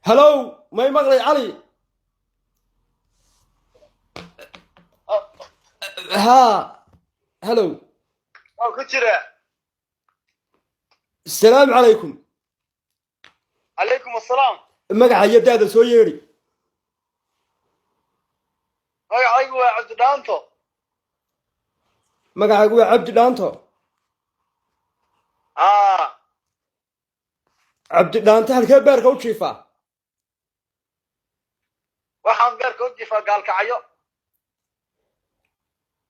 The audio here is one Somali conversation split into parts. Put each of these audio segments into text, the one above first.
Halow, may maqlay Cali? Haa, halow. Waa ku jira. Asalaamu calaykum. Calaykum assalaam. Magaca iyo daada soo yeedhi. Magacaygu waa Cabdi Dhaanto. Magacaagu waa Cabdi Dhaanto? Aa. Cabdi Dhaanto, halkee beerka u jiifaa? Waxaan beerka u jiifaa Gaalkacyo.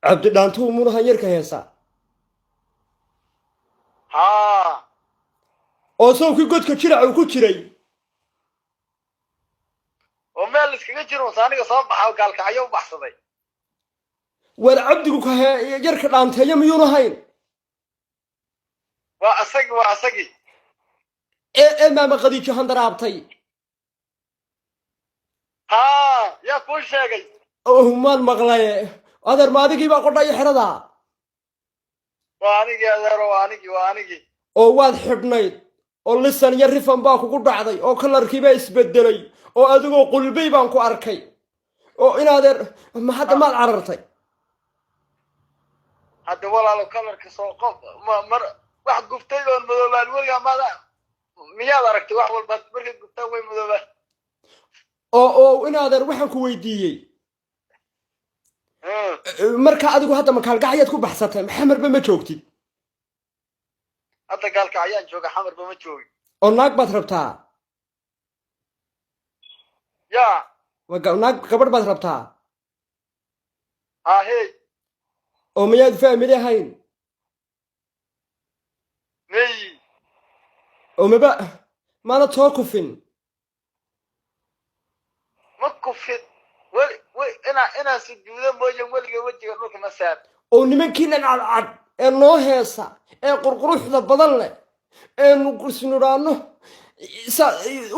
Cabdi Dhaantuhu munahan yarka heesaa? Haa. Oo sawkii godka jirac uu ku jiray? Oo meel iskaga jiro saaniga soo baxa, Gaalkacyo u baxsaday. Waar cabdigu ka yarka dhaanteeya miyuuna hayn? Waa asagi, waa asagii. Ee maama Khadiijo handaraabtay? Haa, yaa kuu sheegay? Oh, maan maqlaye. Adeer, ma adigii baa qodha iyo xeradaa? Waa anigii, adeero, waa anigii, waa anigii. Oo waad xidhnayd oo lisan iyo rifan baa kugu dhacday oo kalarkiibaa isbedelay oo adigoo qulbay baan ku arkay oo in adeer ma hadda maad carartay? Hadda walaalo, kalarka soo qof ma mar wax guftay oon madoobaan weligaa maada miyaad aragtay? Wax walba markay gubtaan way madoobaan. Oo in adeer, waxaan ku weydiiyey, marka adigu hadda makaalgacyaad ku baxsatay? Xamarba ma joogtid? Hadda Gaalkacyaan jooga, Xamarba ma joogin. Oo naag baad rabtaa? Yaa? Naag, gabadh baad rabtaa? Haa, hey. Oo miyaad family ahayn? Mey. Oo maba maanad soo kufin? Ma kufin weli inaan sujuudo mooye, weliga wejiga dhulka ma saar. Oo nimankiinan cadcad ee noo heesa ee qurquruxda badan leh eenu isnidhaano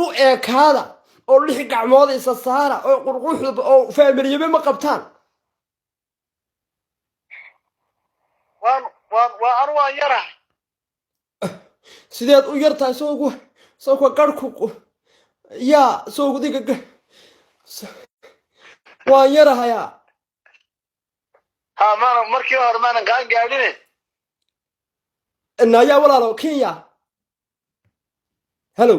u eekaada oo lix gacmood isa saara oo qurquruxda oo faamiliyaba ma qabtaan? Waan waan waa anu waan yarahay. Sideed u yartahay? Soogu sawka garhku yaa sowdiga waan yarahayaa. Ha, maana markii hore maanan kaan gaadhine. Naayaa walaalo, Kenya, hello.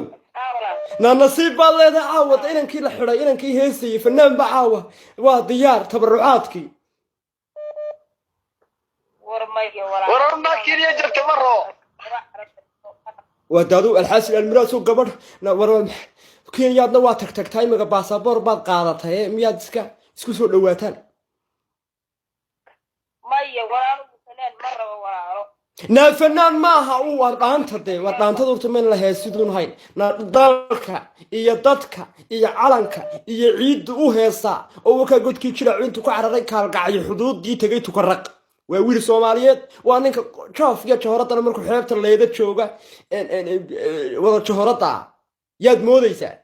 Na nasiib baad leedahay caawa da inankii la xidhay, inankii heesayey, fanaan ba caawa waa diyaar tabarucaadkii. War maya walaal. Warar maa Kenya jirta ma roo. Waa daadu alxaasil almiraas gabadh na war Kenyaadna waa tag tagtaa, imaga baasaboor baad qaadatay, miyaad iska isku soo dhawaataan? Maya walaalo, fanaan ma rabo, walaalo. Naa fanaan maaha uu, waa dhaanta dee, waa dhaantada horta mayn la heesiduun hayn. Na dalka iyo dadka iyo calanka iyo ciidda u heesaa oo wakaa godkii jiracu intuu ka cararay Kaalgacyo xuduudii tegay Tukaraq. Waa wiil Soomaaliyeed, waa ninka joof iyo jahoradana markuu xeebta leeda jooga wada jahoradda yaad moodaysaa.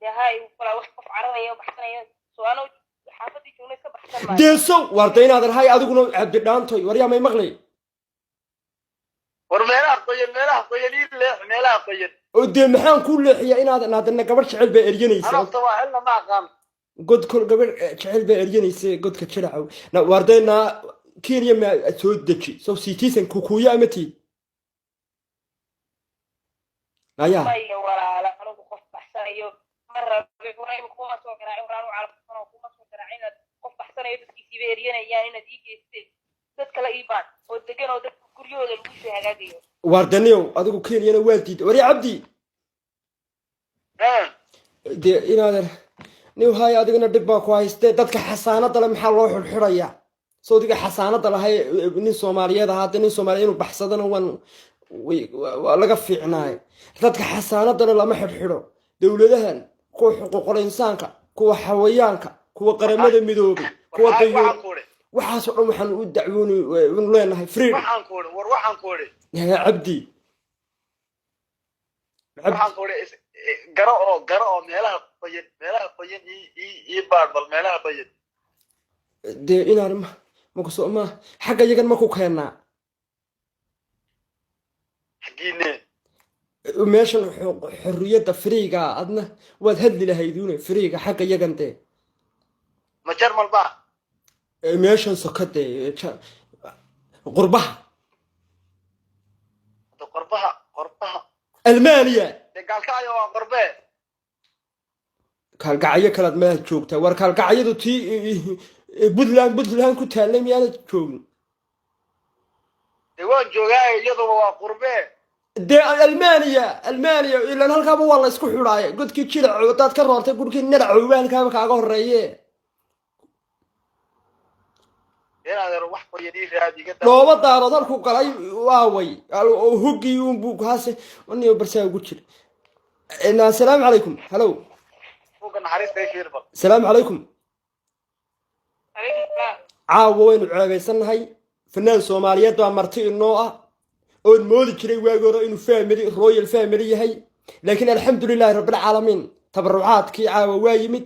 Dee hay walaa, wax qof cararaya oo baxsanaya soo anoo xaafadii joogna iska baxsan maayo. Dee sow waarda inaadan hay adiguna Cabdi Dhaantoy, war yaa may maqlay? War meelaha qoyan, meelaha qoyan ii leex, meelaha qoyan. Oo dee maxaan kuu leexiyaa inaadan haddana gabadh jecel baa eryanaysa? Anafta waa xilna ma aqaan. God kol gabadh jecel baa eryanaysa godka jiracow. Na waardeena Kenya ma soo deji, so citizen kukuya ama tiid aya. Maya walaalo, anigu qof baxsanayo ma rabo. War kuma soo garaacin walaalo, calafsan oo kuma soo garaacin inaad qof baxsanayo dadkiisiiba eryanayaan inaad ii geysteen. Dad kale ii baan oo degan oo dadka guryahooda lagu soo hagaagayo. Waardaniyow, adigu Kenyana waa diiday. Warya Cabdi. Dee inaadan niw hay, adigana dhib baa ku haystee. Dadka xasaanada le maxaa loo xidhxidhayaa? Soo adiga xasaanada lahay, nin Soomaaliyeed ahaa dee, nin Soomaaliyeed inuu baxsadana waan waa laga fiicnaay. Dadka xasaanadana lama xidhxidho. Dowladahan kuwa xuquuqul insaanka, kuwa xawayaanka, kuwa Qaramada Midoobay, kuwa dayuur Waxaan ku idhi, waxaasoo dhan waxaan u dacwooni inu leenahay freedom. Waxaan ku idhi, war waxaan ku idhi, Ya Cabdi, Cabdi. Waxaan ku idhi, garo oo garo oo meelaha qoyan, meelaha qoyan ii baadh bal, meelaha qoyan. Dee inaan ma makusoo ma xagga yagan ma ku keennaa? Xaggiine? Meeshan xorriyadda freega adna waad hadli lahayduune, freega xagga yagan dee. Ma Jarmal baa? Meeshan sokade, qurbaha. Hada qorbaha, qorbaha. Almaaniya. Dee Gaalkacyo waa qorbee. Kaalgacyo kalaad meelaad joogtaa. War kaalgacyadu tii Puntland ku taallay miyaanad joogin? Dee waan joogaayo, iyaduba waa qurbee. Dee Almaaniya, Almaaniya ilaan halkaaba waa la isku xidhaaye. Godkii Jirac hadaad ka roortay, gurkii Naracowba halkaaba kaaga horeeye. Inaad wax qoyan ii raadi, iga daa. Dhooba Daarood halkuu galay waaway hoggii unbuu kaase niyo barsaa ugu jira. Asalaamu calaykum, halow. Buugga naxariista ii fiir bal. Asalaamu calaykum. Calaykum salaam. Caawa waynu ceebaysannahay. Fanaan Soomaaliyeed baa marti inoo ah oon moodi jiray waagi hore inuu family, royal family yahay, laakiin alxamdulilaahi rabbilcaalamiin, tabarucaadkii caawa waa yimid.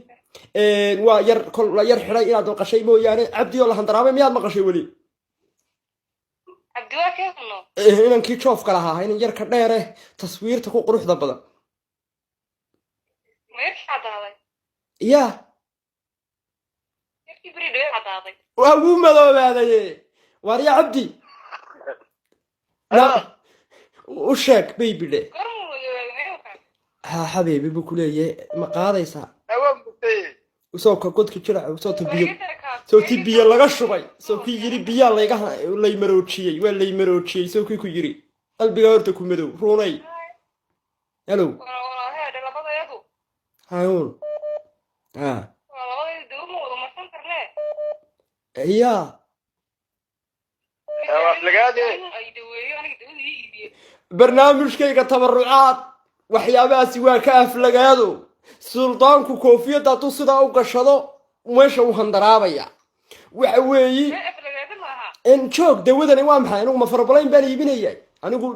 Waa yar kol la yar xidhay inaad maqashay mooyaane. Cabdi oo la handaraabay miyaad maqashay weli? Cabdi waa keeno. Inankii joofka lahaa, inan yarka dheere taswiirta ku quruxda badan. Ma yarkii caddaaday? Ya. Yarkii beri dhawe caddaaday. Waa wuu madoobaadaye. Waar yaa Cabdi, u sheeg baby dhe. Goormuu madoobaaday meelka? Ha xabiibi buu kuleeyahay, ma qaadaysaa? Waan bugtay. Soo ka godka jirac soo ta biyo, soo ti biyo laga shubay, soo kii yiri biyaa layga laymaroojiyey, waa laymaroojiyey, soo kii ku yiri qalbiga horta ku madow ruunay. Hello. Heedhe, labadayadu. Hayun ha. Waa labadayadu dawo ma wada marsan karnee. Ya. Ay daweeyo, aniga dawada ii iibiye. Barnaamijkayga tabarucaad waxyaabahaasi waa ka aflagaado. Suldaanku koofiyadda hadduu sidaa u gashado meesha uu handaraabaya waxa weeyi. Mee, aflagaado maaha. In joog, dawadani waa maxay? Anigu ma farabalayn baan iibinaya? Anigu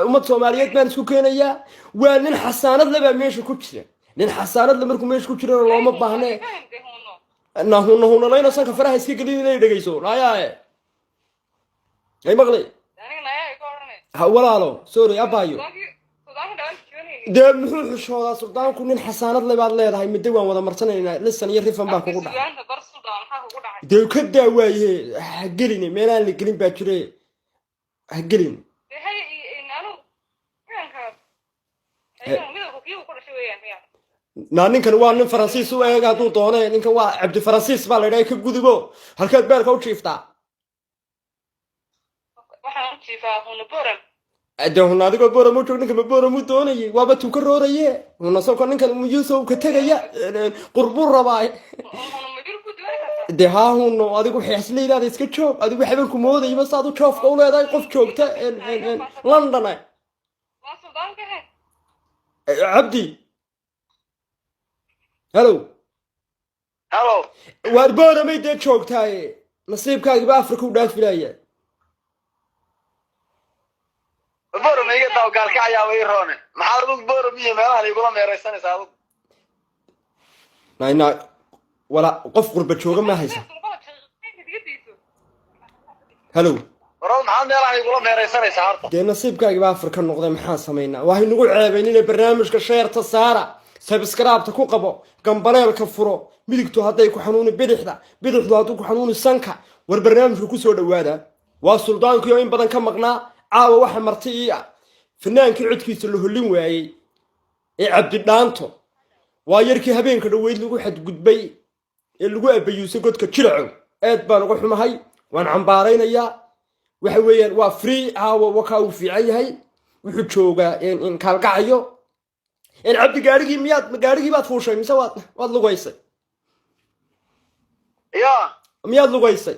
ummad Soomaaliyeed baan isku keenayaa. Waa nin xasaanad le baa meesha ku jira. Nin xasaanad le markuu meesha ku jirana looma baahne. Fahamtay, huno? Nahuna hunalayno, sanka faraha iska gelin inay dhegayso. Naayaae, ay maqli. Aniga nayaa iga odhanay. Ha walaalo, sorry abaayo. Suldaanka dhawaan xishoonayni. Dee muxuu xishoodaa suldaanku? Nin xasaanad le baad leedahay. Middo waan wada marsanaynaa, lisan iyo rifan baa kugu dhacay. Sugaanta bar, suldaan, maxaa kugu dhacay? Dee ka daa waaye, ha gelin meelaan la gelin baa jire, ha gelin. Dee hay, anu ciidankaas ayaga midabka kiibu ku dhashay weeyaan miya? Naa, ninkan waa nin Faransiis u eeg hadduu doone. Ninkan waa Cabdi Faransiis baa la idhaha. Ka gudubo, halkeed beelka u jiiftaa? Waxaan u jiifaa huna Boram. Dee huna, adigoo Boram u joog, ninkan ma Boram u doonayay? Waaba tuu ka rooraye huna sawka. Ninkan muyuusow ka tegaya, qurbuu rabaa. Huna madir ku dooni kartaa. Dee haa huno, adigu xeeslaydaada iska joog. Adigu habeenku moodayba saad u joofka u leedahay qof joogta London. Waa suldaanka he. Cabdi, hello. Hello. Waar Booramay dee joogtaaye, nasiibkaagiba Afrika u dhaafilaya. Borom iga daaw, Gaalkacyaaba ii roone. Maxaad adigu Borom iyo meelahan igula meeraysanaysaa adigu? Nayna wala qof qurba jooga ma haysa. Hello. Warad, maxaad meelahan igula meeraysanaysaa horta? Dee nasiibkaagiba Afrika noqday, maxaan samaynaa? Waxay nagu ceebayn inay barnaamijka shareta saara, subscribeta ku qabo, gambaleelka furo. Midigtu hadday ku xanuuni bidixda, bidixdu hadduu ku xanuuni sanka. War barnaamijka kusoo dhawaada. Waa suldaankii oo in badan ka maqnaa. Caawa waxa marti ii ah fanaankii codkiisa la hollin waayey ee Cabdidhaanto. Waa yarkii habeenka dhoweyd lagu xadgudbay ee lagu abayuusay godka Jiracow. Aad baan uga xumahay, waan cambaaraynayaa. Waxa weeyaan waa free caawa, wakaa uu fiican yahay. Wuxuu joogaa in Kaalgacayo. In Cabdi, gaarigii miyaad, gaarigii baad fuushay mise waad lugaysay? Ya. Miyaad lugaysay?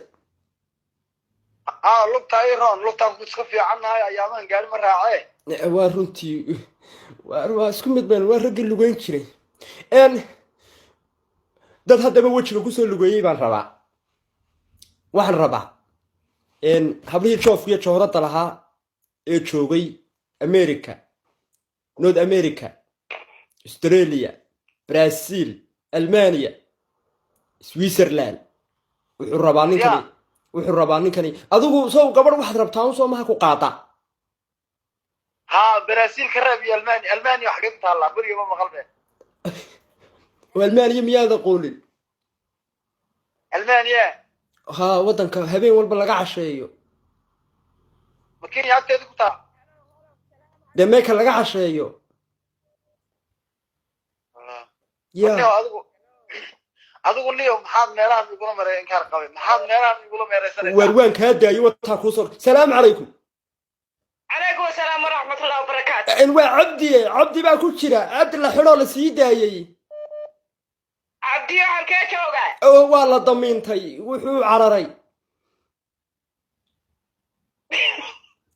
Aa, lugtaa ii roon, lugtaan ku iska fiicannahay ayaamahan, gaari ma raacee. Waa runtii, waa isku mid baan, waa raggii lugeyn jiray. Dad haddaba wejiga kusoo lugeeyey baan rabaa. Waxaan rabaa hablihii joofka iyo jooradda lahaa ee joogay America, North America, Australia, Brazil, Almania, Switzerland. Wuxuu rabaa ninkani. Wuxuu rabaa ninkani. Adigu sow gabadh waxaad rabtaa un soo maha ku qaada? Ha, Brazil ka reeb iyo Almania. Almania wax kaga taallaa beriga ma maqal be. Oo Almaaniya miyaad aqoonin? Almania? Haa, waddanka habeen walba laga casheeyo. Ma Kenya agteeda ku taa? Dee meeka laga casheeyo ya. Niyo, adigu niyo, maxaad meelahan igula maray? Inkaar qabay, maxaad meelahan igula meeraysanaysaa? Waar waan kaa daayo, wataa kuusoo. Salaamu calaykum. Calaykum asalaam waraxmatullahi wabarakaatu. Waa Cabdiye, Cabdi baa ku jira, Cabdi la xidhoo la sii daayey. Cabdiyo halkee jooga? Oo waa la damiintay, wuxuu cararay.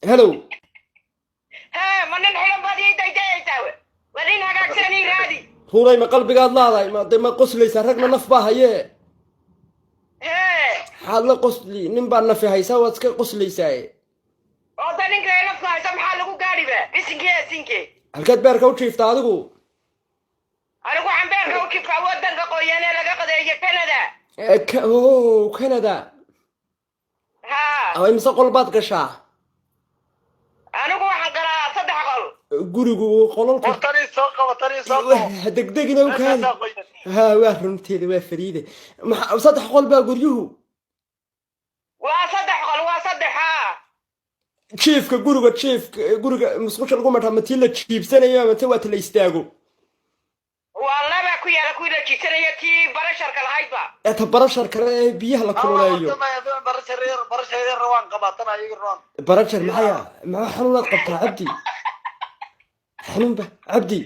Hello. Hee, ma nin xidhan baad ii daydayaysaa? We waa nin hagaagsan, ii raadi. Runay, ma qalbigaad laadahay? Ma de ma qoslaysaa? Ragna naf baa hayee. Hee. Maxaad la qosli? Nin baa nafi haysaa, waad iska qoslaysaa. Oota, ninka nafta haysa maxaa lagu gaadhiba? Bisinke sinke. Halkeed beerka u jiifta adigu? Anigu waxaan beerka u jifaa waddanka qoyan ee laga qadeeyo, Canada. Oh, Canada. Haa. Ama imise qol baad gashaa? Anigu waxaan galaa 3 qol. Gurigu qolalku War tanii soo qabo, tanii soo qabo. Degdegina u kaadi. Meeshaasaa qoyan. Ha, waa runteeda, waa fariide. 3 qol baa guryuhu? Waa 3 qol, waa 3, haa. Jiifka guriga, jiifka guriga, musqusha lagu mataa ma tii la jiibsanayo ama te waa ta la istaago? Waa laba ku yaala, kuwii la jiisanaya, tii barasharka lahaydba. Ee ta barashar kale ee biyaha la kululeeyo. Barashareer waan qabaa tan ayaga roon. Barajar maxaya? Maxaa xanuunaad qabtaa, Cabdi? Xanuunba, Cabdi?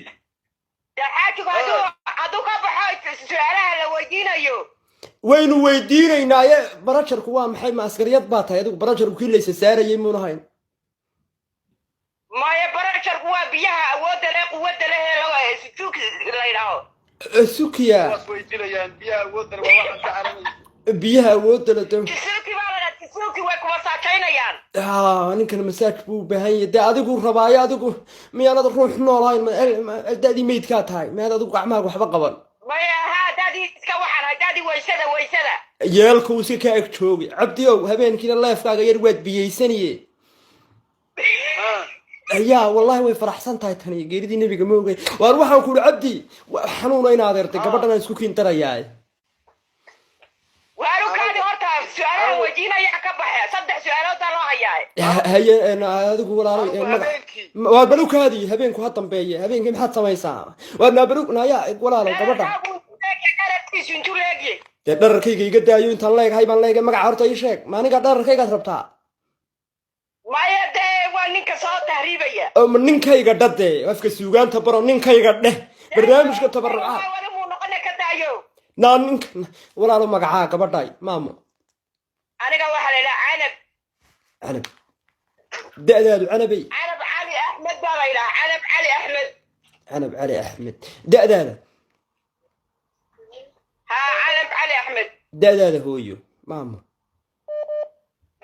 Dee xaajigu hadduu ka baxo su-aalaha la weydiinayo. Waynu weydiinaynaaye, barajarku waa maxay? Ma askariyad baa tahay adigu? Barajarku kii laysa saarayay muuna hayn? Maya, barasharku waa biyaha awoodda leh, quwadda leh ee sujuug la yidhaaho. Sukiya. Kuwaas way dilayaan biyaha awoodda leh, waa waxaan ka caranayay. Biyaha awoodda le de. Tisuuki baa la dhaha, tisuuki way kumasaakaynayaan. Ah, ninkan masaaj buu u baahan yahay. Dee adigu rabaayo, adigu miyaanad ruux noolahayn? Da'dii meydkaa tahay, miyaad adigu gacmahaaga waxba qaban? Maya, haa, daadii iska waxaan hay daadii waysada waysada. Yeelka uu iska kaa eg joogi. Cabdiow, habeenkiina leefkaaga yar waad biyeysaniye. Ayaa wallahi way faraxsan tahay tani, geeridii nebiga ma ogey. Waar waxaan ku uhi, Cabdi, xanuuna in adeertay gabadhan aan isku kiintarayaa. Waaru kaadi, horta su-aalaha weydiinaya ka baxe, 3 su-aalood baa loo hayaa. Haye, adigu walaalay, Adigu magac habeenkii. Waa balukaadi, habeenku ha dambeeye. Habeenkii maxaad samaysaa? Waa naa balu naya walaalow gabadha. Dherarkiisu intuu leegyahay? Dee dhararkayga iga daayo, intaan leegahay baan leegay. Magaca horta ii sheeg, ma aniga dhararkaygaad rabtaa? Maya, dee waa ninka soo tahriibaya. Oo ma ninkayga dhade, afka suugaanta baro, ninkayga dheh, barnaamijka tabarucaad. Wali muu noqone, ka daayo. Naa ninka walaalo, magacaa gabadhay, maamo? Aniga waxaa la yidhaha Canab. Canab, da'daadu, Canabay? Canab Cali Axmed baa la yidhaha, Canab Cali Axmed. Canab Cali Axmed, da'daada? Haa, Canab Cali Axmed. Da'daada, hooyo, maamo?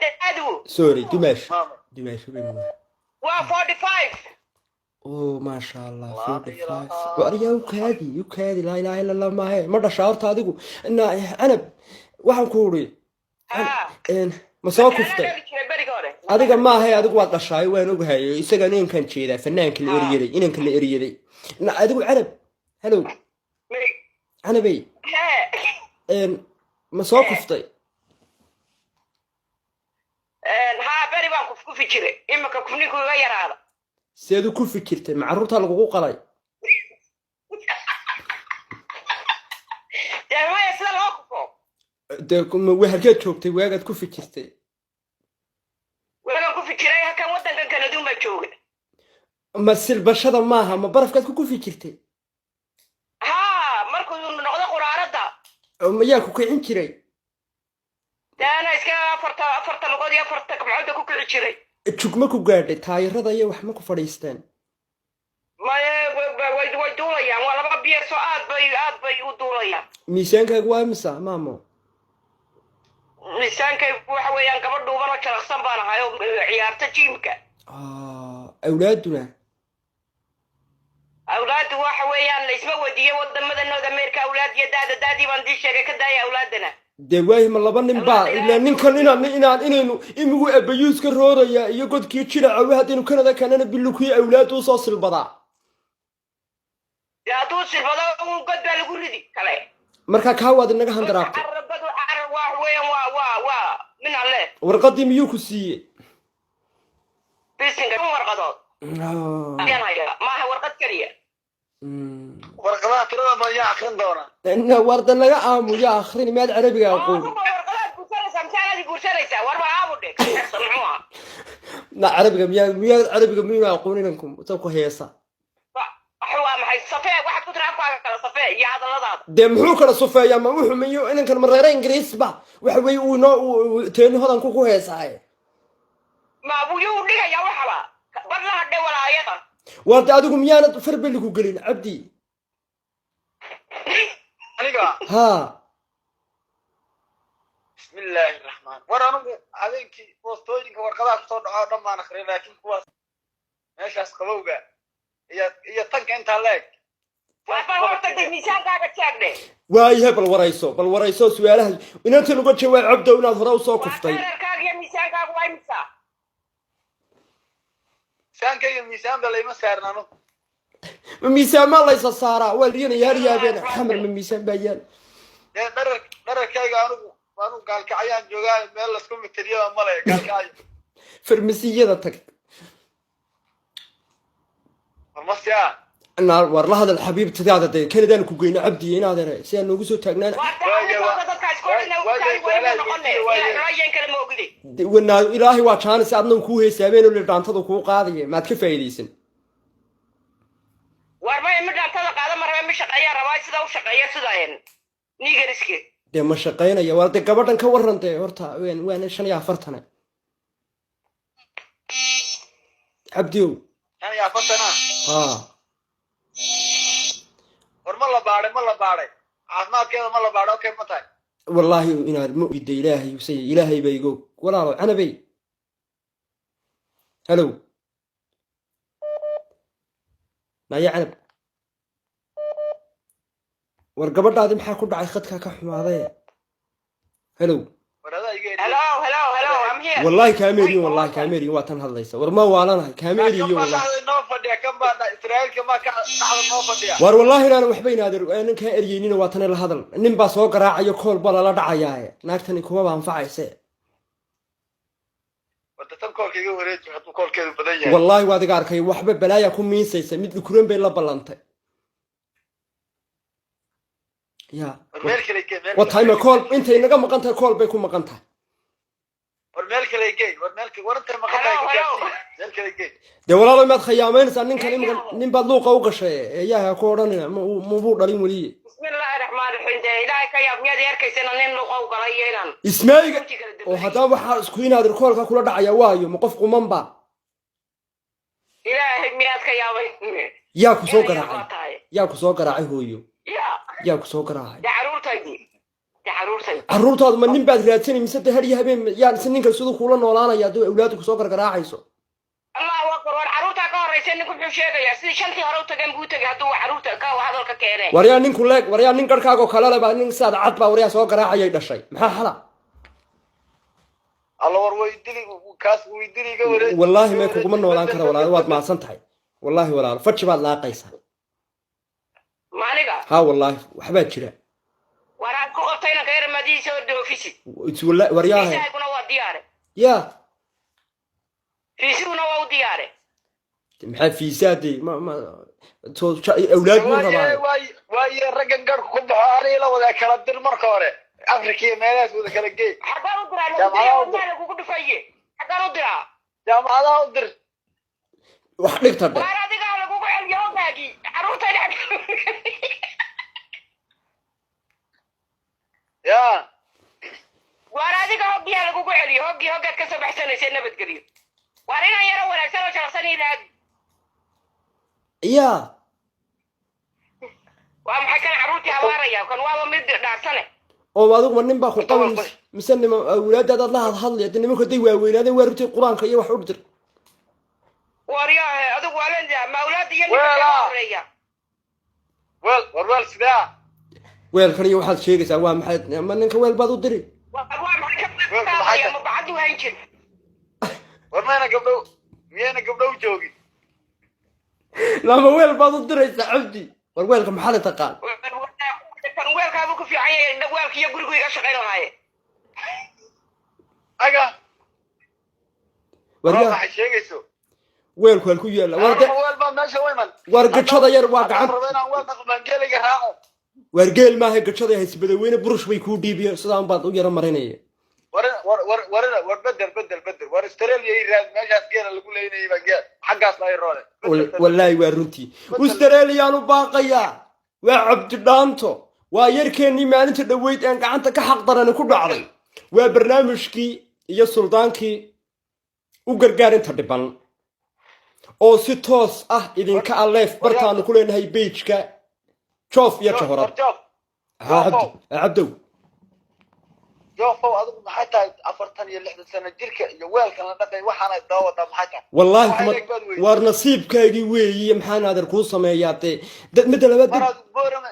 Da'du? Sorry, dumaash. Maamo. Dumaash bay. Waa 45. Oh, maasha Allah, 45. Waa u kaadi, u kaadi, laa ilaaha illa Allah. Maahe, ma dhashaa horta adigu? Na Canab, waxaan ku uri Haa. Ma soo kuftay? Anaa dhali jiray beriga hore. Adiga maahe, adigu waad dhashaay, waan ogahay. Isaga ninkan jeedaa, fanaanka la eryaday, inanka la eryaday. Na adigu Canab, hello. Canabey. Hee. Ma soo kuftay? Haa, beri baan kufkufi jiray, imika kufninku iga yaraada. Seed u kufi jirtay? Ma carruurtaa lagugu qalay? Dee maya, sida loo kufo. Dee halkeed joogtay waagaad kufi jirtay? Waagaan kufi jiray halkan waddankan Kanaduun baa jooga. Ma silbashada maaha, ma barafkaad ku kufi jirtay? Haa, markuu noqdo quraaradda. Oo mayaa ku kicin jiray? Dee ana iska afarta lugood iyo afarta gamcoodba ku kici jiray. Jug ma ku gaadhay? Taayirada iyo wax ma ku fadhiisteen? Maye, way duulayaan, waa laba biyeso, aad bay u duulayaan. Miisaankaagu waa imisa, maamo? Miisaankaygu waxa weeyaan gabadh dhuuban oo jalaqsan baan ahay oo ciyaarta jiimka. Ah, awlaaduna? Awlaaddu waxa weeyaan laysma wadiyo wadamada North America awlaad iyo daada daadii baan dii sheegay, ka daaya awlaadana. Dee waahi, ma laba nin baa ilaa ninkan inaan inaynu imigu abayuuska rooraya iyo godkii jiracawe haddaynu Kanada kanana bilukii awlaadu usoo silbadaa. Dee hadduu silbado uun god baa lagu ridi kale. Markaa kaa waad inaga handaraabtay. Carabadu carab waa weeyaan, waa min alle. Warqadii miyuu ku siiyey? Bisinka, warqadood ayaan hayaa, maaha warqad keliya. Warqadaha tirada badan yaa akrin doona? Warda laga aamuyo, akrini miyaad carabiga aqoon? Aduba warqadaad guursanaysaa, misaanaad guursanaysaa? Warba aabu dhe, muxuu ahaa? Na carabiga miyaad carabiga miyuuna aqoon inanku ta ku heesa? Waa maxay safee? Waxaad ku tiri afkaaga kala safee iyo hadalladaada. Dee muxuu kala sufeeyaa? Ma wuxuu miyo inankan mareere Ingiriisba waxa weeye uu inoo teeni hodanku ku heesaaye. Ma wuyuu dhigayaa waxaba badlaha dhe walaayada. Warda, adigu miyaanad farbeli ku gelin, Cabdi? Aniga? Haa. Bismillaahi raxmaan, war anigu habeenkii boostooyinka warqadaha kusoo dhaco oo dhan baan akhriyay, laakiin kuwaas meeshaas qabowga iyo tanka intaa la eg. Warba horta de miisaankaaga jeegdhe. Waayahay, bal warayso, bal warayso su-aalaha inantan uga jawaab, Cabdow, inaad hore usoo Waa kuftay. Dhererkaaga iyo miisaankaagu waa imisa? Miisaankayga miisaan ba layma saarin anigu. Ma miisaan laysa saaraa? Waa liyanaya haryaabeen xamar, ma miisaan baa yaal? Dee dhererkayga anigu Gaalkacyaan joogaa, meel laisku mitiriyaba male Gaalkacyo. Farmasiyada tag. Farmasiya. Naar war la hadal xabiibtadaada, dee Kanadaan ku geyno, Cabdiye, inaad ere si aan noogu soo taagnaan. Wanaa Ilaahay waa jaanis adna kuu heesaabeen oo lidhaantada kuu qaadaya, maad ka faa'iidaysan? War maya, mid dhaantada qaada ma rabe, mi shaqeeyaa rabaa, sida u shaqeeya sida nigeriski. Dee ma shaqaynaya? War dee gabadhan ka waran dee horta, waana 45, Cabdiyow. 45 ah? Haa. War ma la baadhay? Ma la baadhay caafimaadkeeda? Ma la baadhay? Okay, ma tahay? Wallaahi inaad ma ogida, Ilaahay usay, Ilaahay baa igoog. Walaalo Canabey, halow naya Canab, war gabadhaadi maxaa ku dhacay? Khadkaa ka xumaaday. Halow. War adaa iga eriyo. Hello, hello, hello, I'm here. Wallaahi kaama eriyin, wallahi kaama eriyin, waa tan hadlaysa. War ma waalanahay? Kaama Kan eriyo baa wallahi. Dhexda inoo fadhiya, kan baa Israa'iilka maa ka dhexda noo fadhiya. War wallaahi inaanan waxba inaadir aanan kaa eryeynina, waa tane la hadal. Nin baa soo garaacayo, kool baa lala dhacayaaye, naagtani kumaba anfacayse. Warda tan koolka iga wareeji hadduu koolkeedu badan yahay. Wallaahi waad iga arkay, waxba balaaya ku miisaysa, mid dhukuran bay la ballantay ya. War meel kale gee, meel Wa kale. Time kool intay naga maqan tahay, kool bay ku maqan tahay. War meel kale gee, war meel kale, war intay maqan tahay ku Hello, hello. gaarsii, meel kale gee. Dee walaalo, maad khiyaameynaysaa ninkan imika? Nin baad luuqa u gashay, eeyaha ku odhanina mabuu dhalin weliye. Bismillaahi raxmaani raxiim, dee Ilaahay ka yaab, miyaad arkaysa nin luqa u galay iyo inaan Ismaayiga oo haddaba waxaa isku inaadir koolka kula dhacaya, waayo ma qof quman ba? Ilaahay miyaad ka yaabay? Yaa ku soo Inay yar baa garaacay? tahay. Yaa ku soo garaacay, hooyo? Ya. Yaa ku soo garaacay? Dee caruurtaydii, dee caruurtaydi. Carruurtaadu ma nin baad raadsanay mise de har iyo habeen yaa mise ninkan siduu kuula noolaanaya haddii awlaadu kusoo gargaraacayso? Allahu akbar, war caruurtaa ka horraysa. Ninku muxuu sheegayaa? Sidii shantii hore u tageen buu u tegay hadduu caruurta ka hadalka keenee. Waryaa ninku leeg, waryaa nin garhkaagoo kale le baa, nin sidaad cad baa waryaa soo garaacayay dhashay, maxaa xala? Alla, war way dili kaas, way dili, iga wareeji. Wallaahi may kuguma noolaan kara walaalo, waad mahadsan tahay wallaahi walaalo, faji baad laaqaysaa. Ma aniga? Haa wallaahi, waxbaa jira. War aad ku qabtay inanka yar madiisa oo dhoofisi. Waryaahe. Fiisahayguna waa diyaare. Yaa. Fiisihuna waa u diyaare. Maxaa fiisaade? Ma awlaad buu Waaye rabaa. Waaye waaye, raggan garhku ku baxo aniga la wada kala dir marka hore, Afrika iyo meelahaas wada kala geey. Xaggaan u diraa? Jaamacadaha u dir. Lagu lagugu dhufaye, xaggaan u diraa? Jaamacadaha u dir. Wax dhigta dhe. Waar adigaa lagugu celiyo hogaagii caruurtayda. Ya. Waar adiga hoggiyaa lagugu celiyo, hoggii hoggaad ka soo baxsanaysa, nabadgelyo. Waar inaan yaro wanaagsan oo sharafsan ilaadi. Yaa. Waa maxay kan carruurtii habaaraya? Kan waaba mid dhaarsane. Oo adiguba nin baa ku qaban mise nima awlaadaadaad la hadhadlaya? Dee nimanku hadday waaweynaadeen, waa rutay qur-aanka iyo wax u dir. Waryahe, adigu waa len ma awlaada iyo ninka Weelaa. kaga horeeya. Weel, war weel sidaa. Weelkan iyo waxaad sheegaysaa waa maxay? Ma ninka weel baad u diri? Waa maxay ka Weelku maxay qaadaya? tahay? Ma bacadu hayn jir? War mayna gabdhow, miyayna gabdhow joogin? Lama weel baad u diraysaa, Cabdi. War weelka maxaa la taqaan? Kan weelkaabu ku fiican yahay, weelka iyo gurigu iga shaqayn lahaaye. Aga. War war yaa waxay sheegayso. Weelku halku yaalla war de. Weel baa meesha u iman. War gajada yar waa Haddaan gacan. rabo inaan weel dhaqo, baan geeliga raaco. Waar geel maaha, gajada haysbadaweyne burush bay kuu dhiibiyeen, sidaan baad u yaro marinaya. War war war war war, bedel, bedel, bedel. War Australia ii raad, meeshaas geela lagu leynayay baan geel xaggaas baa ii roole. Wallaahi waa runtii, Australiyaanu baaqayaa. Waa Cabdi Dhaanto, waa yarkeennii maalinta dhoweyd een gacanta ka xaqdarani ku dhacday. Waa barnaamijkii iyo suldaankii u gargaarinta dhiban oo si toos ah idinka aleef bartaanu ku leenahay page-ka Joof iyo Jahorad. War Joof. Ha Cabdi, ha Cabdow. Joofow, adigu maxay tahay 46 sano jirka iyo weelkan la dhaqay waxaana daba wadaa, maxay tahay? Wallaahi Waxay kuma leeg baad weydiisay. Waar nasiibkaagii weeyi, maxaan adeer kuu sameeyaa dee? Midda labaad Maraad Boorame